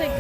Thank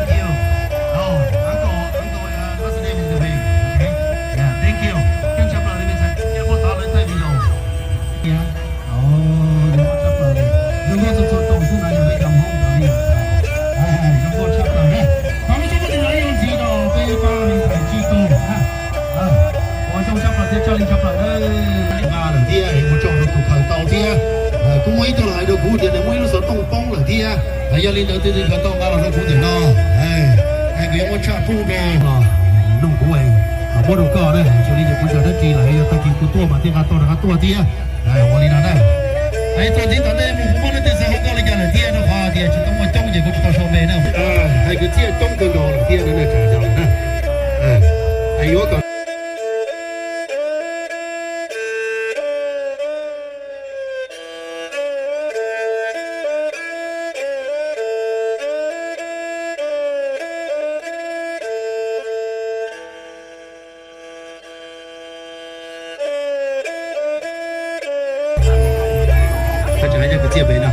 you. Oh, uncle, uncle, uh, what's the name of the baby? Okay. Yeah, thank you. Kheej tshaj plaws li me ntxhais, cia muab tov lawv thaij video. Yeah. Oh, zoo nkauj tshaj plaws li. Zoo nkauj txhua txhua tus xwb na, yog peb cov Hmoob cov li. Zoo nkauj tshaj plaws na. Thov lub suab phooj ywg los ib zaug ntxiv rau peb pab me ntxhais Tswj Tug na. Ua zoo tshaj plaws thiab tshaj li tshaj plaws na. Nqa lawm thiab, mus tso rau tus khaws tau thiab. Kuj muaj ib tug los hais rau kuv tias nws muaj ib lub xov tooj poob lawm thiab. Yog li ntawd tus khaws tau nqa los rau kuv ntawm no. Kuv yuav muab tshaj pub rau, nug kuv, muab rau koj na. Xyov li ces kuv tseem dab tsi lawm, yog tag kis kuv tuaj mas thiaj nqa tau rov qab tuaj thiab. Ua li no na. Txuas ntxiv tom ntej mus kuv muab leej twg xav hu nkauj li cas lawm thiab, rau qhov tias tsis tau muaj coob ces kuv tsis tau sau npe na. Hais kwv txhiaj coob kawg nkaus lawm thiab na, tseem yog na. Yuav kom Koj tseem hais yog kwv txhiaj pem no.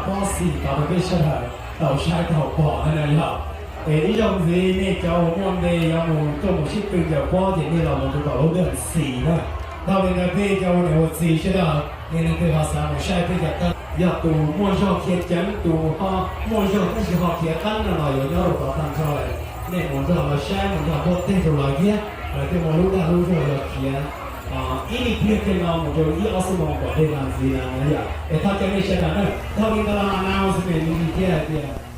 Pob Xis tau rau peb sawv daws tau saib tau pom na yog. Es ib zaug ntxiv nej cov uas muaj npe yuav mus tuaj mus sib tw ncaws pob ces nej los mus rau tom lub dej Xis na. Dhau li ntawd peb cov ua niam ua txiv sawv daws, nej leej twg ho xav mus saib peb cov teeb, yog tus muaj zog khiav ceev, tus ho muaj zog tab sis ho khiav qeeb no los yuav nyob rau tod tag nrho lawm. Nej mus nrog lawv saib, mus nrog muab teg rau lawv thiab, lawv thiaj muaj lub dag lub zog yog khiav ib pliag kiag no mus rau ib ob xuab moos pom dej no ntxiv na yom. Es thov caw nej sawv daws na, dhau li ntawd los announce me ntsis thiab hais tias